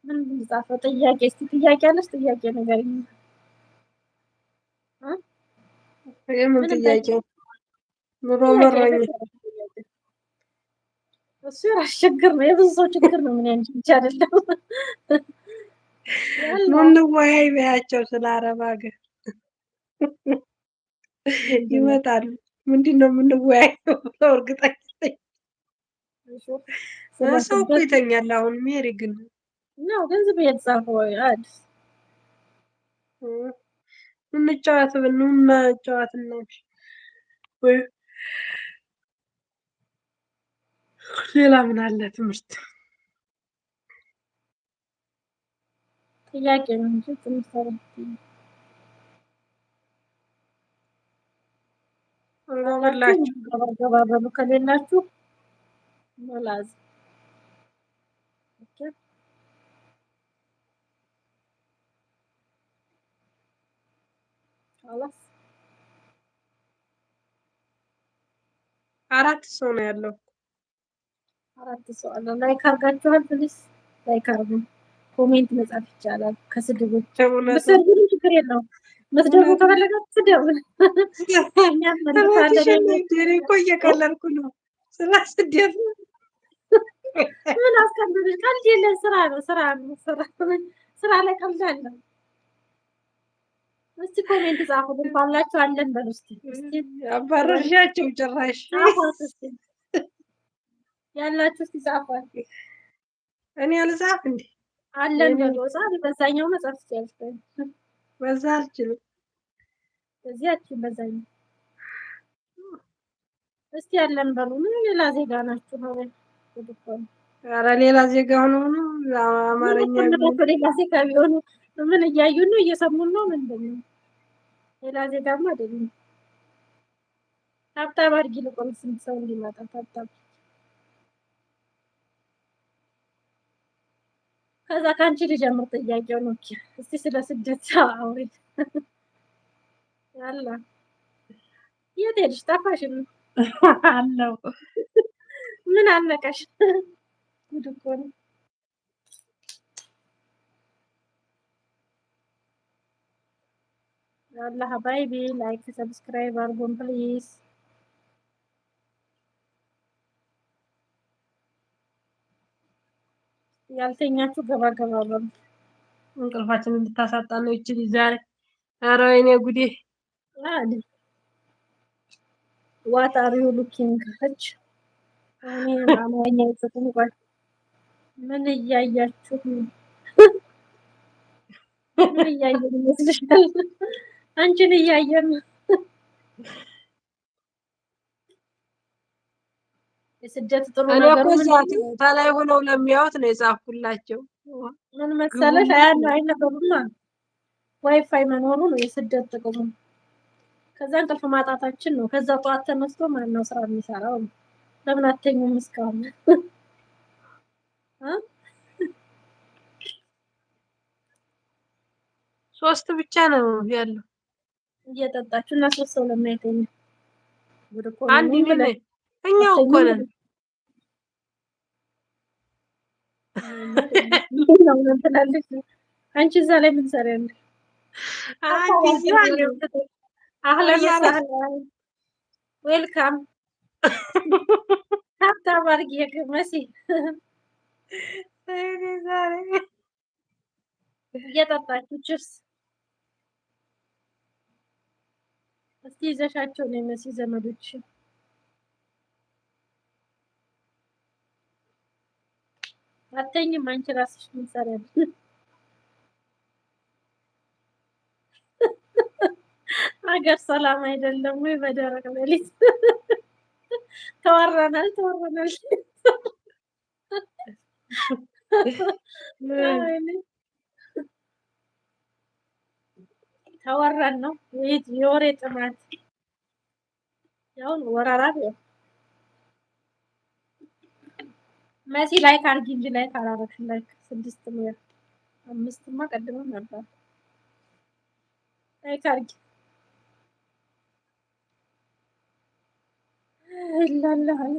ምን ጻፈው? ጥያቄ እስቲ ጥያቄ አለሽ? ጥያቄ ንገሪኝ። እ? የምን ምንም ጥያቄ? ኑሮ ጥያቄ መሮኝ። እሱ የራስሽ ችግር ነው፣ የብዙ ሰው ችግር ነው። ምን ያንቺ ብቻ አይደለም። ኑ ያላ እንወያይ በያቸው ስለ አረብ ሀገር ይመጣሉ። ምንድን ነው የምንወያየው ብለው እርግጠኛ ነኝ። ስለ ሰው እኮ ስደት ይተኛል አሁን። ሜሪ ግን ነው ገንዘብ እየተጻፈ ወይ አዲስ እንጫወት ኑና ጨዋት እናምሽ ወይ ሌላ ምን አለ ትምህርት? ጥያቄ ነው እንጂ ትምህርት አይደለም። ካላችሁ እንጎበላችሁ ገባ ገባ በሉ፣ ከሌላችሁ መላዝ okay። خلاص አራት ሰው ነው ያለው። አራት ሰው አለ። Like አድርጋችኋል? Please like አድርጉ። Comment መጻፍ ይቻላል። ከስድቦች እውነቱ ብትሰድቡንም ችግር የለውም። መስደቡ እውነቱ ከፈለጋችሁ ስደቡ፣ እኛም መልሳለን። እውነትሽን ነው። እኔ እኮ እየቀለድኩ ነው ስለ ስደት ነው። ምን አስቀልድሽ? ቀልድ የለም። ስራ ነው፣ ስራ ነው፣ ስራ ስራ ላይ ቀልድ አለ። እስቲ comment ጻፉ ባላችሁ አለን በሉ። እስቲ እስቲ አባረርሻቸው ጭራሽ። ጻፏት እስቲ ያላችሁ እስቲ ጻፏት። እኔ አልጻፍ እንዴ? አለን እኔ በሉ። ጻፍ በዛኛው መጻፍ ትችያለሽ። በዛ አልችልም። በዚያችን በዛኛው እስቲ ያለን በሉ። ምን ሌላ ዜጋ ናችሁ? ሀበል ጉድ እኮ ነው። ኧረ ሌላ ዜጋ ሆኖ ነው ምን አማርኛ እኮ እንላቸው ሌላ ዜጋ ቢሆኑ ምን እያዩን ነው? እየሰሙን ነው? ምንድን ነው? ሌላ ዜጋማ አይደለም። Tap tap አድርጊ ልቆም ስንት ሰው እንዲመጣ tap tap። ከዛ ከአንቺ ልጀምር ጥያቄውን። Okay እስቲ ስለ ስደት አውሪ። ያላ የት ሄድሽ? ጠፋሽን? አለው። ምን አነቀሽ? ጉድ እኮ ነው። يلا حبايبي like subscribe አድርጉን please። ያልተኛችሁ ገባ ገባ በሉ። እንቅልፋችንን እንድታሳጣ ነው ይችል ዛሬ። ኧረ ወይኔ ጉዴ! አዲ what are you looking አለች። እኔ አማርኛ አይጽፍም። ቆይ ምን እያያችሁ ነው? ምን እያየን ይመስልሻል? አንቺን እያየን ነው። የስደት ጥሩ እኔ ነገሩ እኮ እዛ ምንድን ነው? ከላይ ሆነው ለሚያዩት ነው የጻፍኩላቸው። ምን መሰለሽ ግቡና አያሉ አይነበብማ ዋይፋይ መኖሩ ነው የስደት ጥቅሙ። ከዛ እንቅልፍ ማጣታችን ነው። ከዛ ጠዋት ተነስቶ ማን ነው ስራ የሚሰራው? ለምን አተኙም እስካሁን እ? ሶስት ብቻ ነው ያለው። እየጠጣችሁ እና ሶስት ሰው ለማይተኛ ጉድ እኮ ነው። አንድ ምን እኔ ብለህ ነኝ። እኛው እኮ አተኙም ነን። ነው ምን ትላለች? አንቺ እዛ ላይ ምን ሰሪያለሽ? አንድ እዚህ አለው أهلا እያለ وسهلا welcome። Tap tap አድርጊ መሲ። ወይኔ ዛሬ እየጠጣችሁ cheers። እስቲ ይዘሻቸው ነው መሲ ዘመዶች። አተኝም አንቺ ራስሽ ምን ሰሪያለሽ? ሀገር ሰላም አይደለም ወይ? በደረቅ ሌሊት ተወረናል ተወረናል። ወይኔ ተወራን ነው የወሬ ጥማት ያውን ወረራ ነው። መሲ like አድርጊ እንጂ like አላረግሽም። Like ስድስት ነው አምስትማ ቀድሞ ነበር። Like አድርጊ ይላል።